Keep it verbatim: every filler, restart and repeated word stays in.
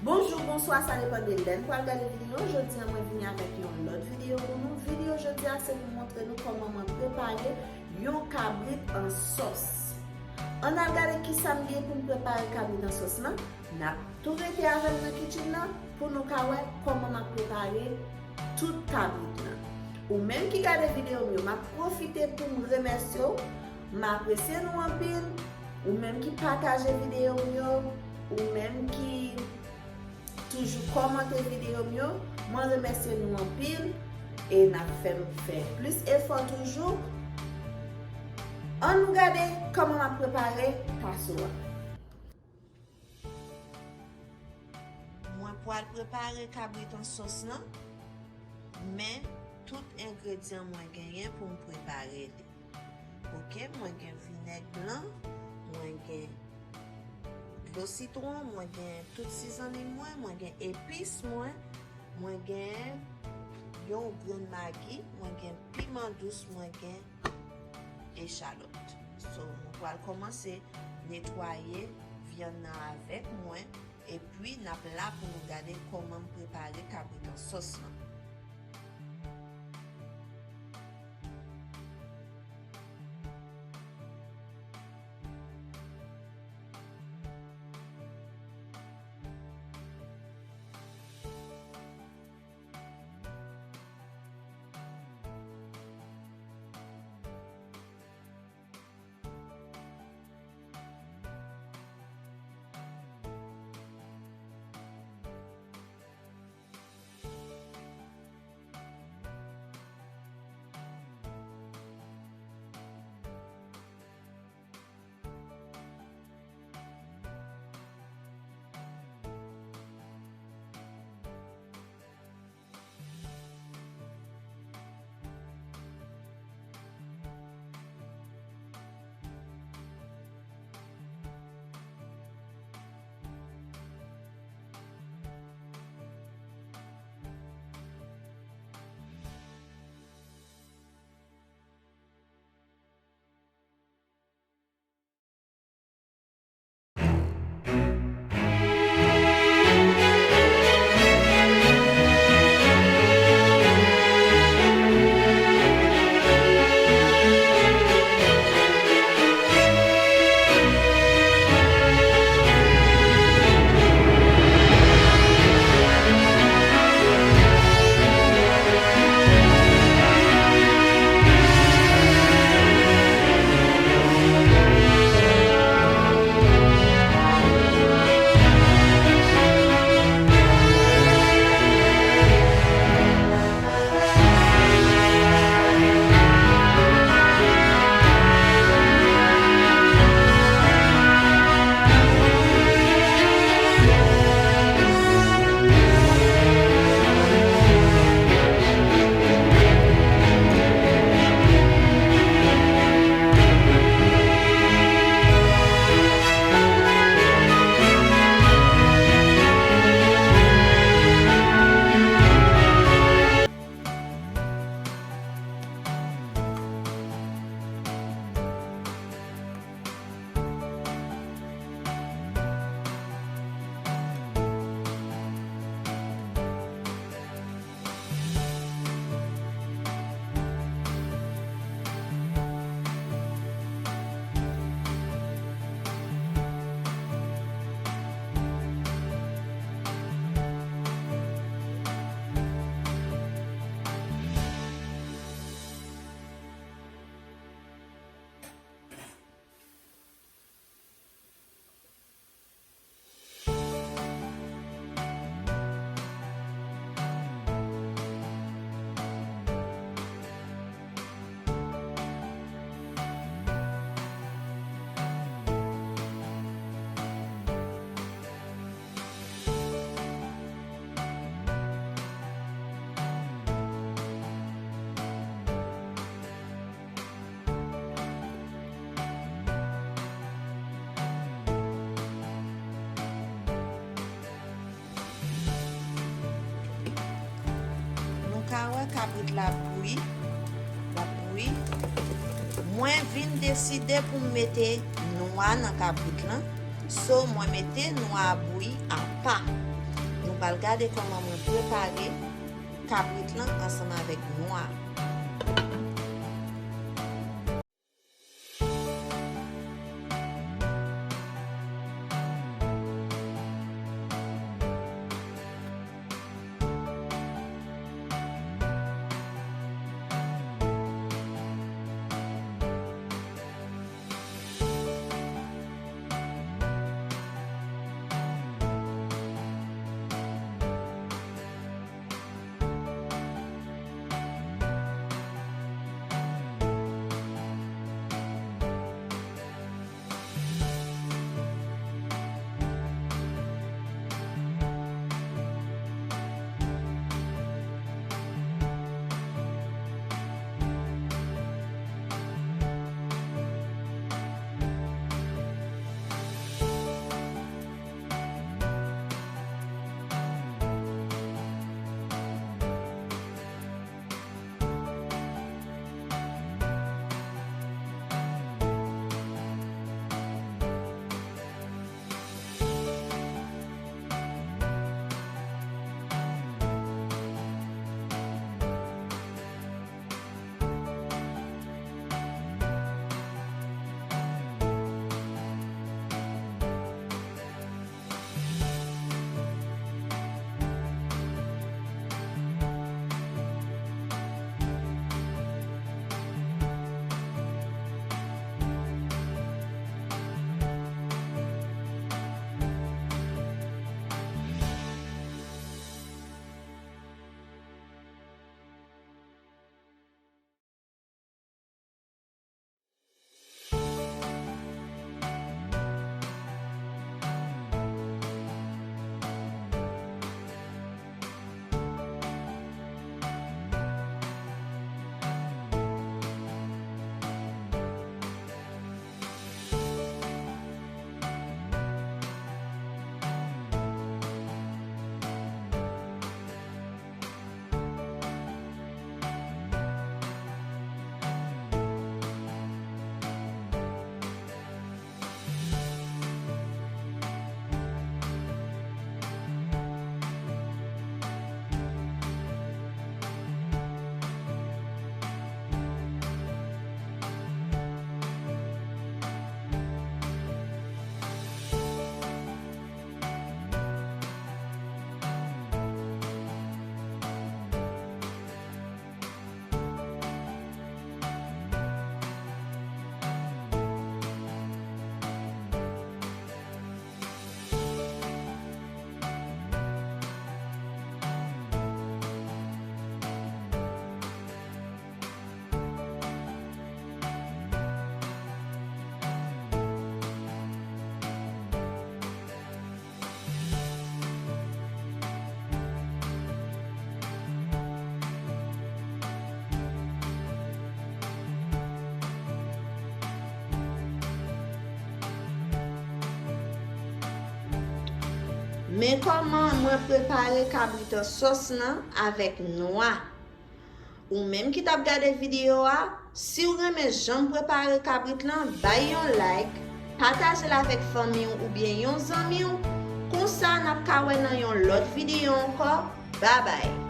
Bonjou, bonswa, sa depann de lè n pral gade videyo. Jodi a, mwen vini avèk yon lòt videyo pou nou. Videyo jodi a, se pou montre nou kòman mwen prepare yon kabrit an sòs. Ann al gade kisa m gen pou m prepare kabrit an sòs lan. N ap tou rete avè m nan kitchen nan pou nou ka wè kòman m ap prepare tout kabrit lan. Ou menm ki gade videyo m yo, m ap pwofite pou m remèsye w. M apresye nou anpil. Ou menm ki pataje videyo m yo, ou menm ki toujou kòmante videyo m yo, mwen remèsye nou anpil e n ap fè m fè plis efò toujou. Ann nou gade kòman m ap prepare taso a. Mwen pral prepare kabrit an sòs lan, men tout engredyan mwen genyen pou m prepare li. Oke, mwen gen vinèg blan, mwen gen dlo sitwon, mwen gen tout sizannin mwen, mwen gen epis mwen, mwen gen yon grenn magi, mwen gen piman dous, mwen gen echalòt. So, mwen pral kòmanse netwaye vyann nan avèk mwen, epi n ap la pou nou gade kòman m prepare kabrit an sòs lan. Nou ka wè kabrit la bouyi, l ap bouyi. Mwen vin deside pou m mete nwa nan kabrit lan. So, mwen mete nwa a bouyi apa. Pral gade kòman mwen prepare kabrit lan ansanm avèk nwa. Men kòman mwen prepare kabrit an sòs lan avèk nwa. Ou menm ki t ap gade videyo a, si w renmen jan m prepare kabrit lan, bay yon like, pataje l avèk fanmi w oubyen yon zanmi w. Konsa, n ap ka wè nan yon lòt videyo ankò. Babay!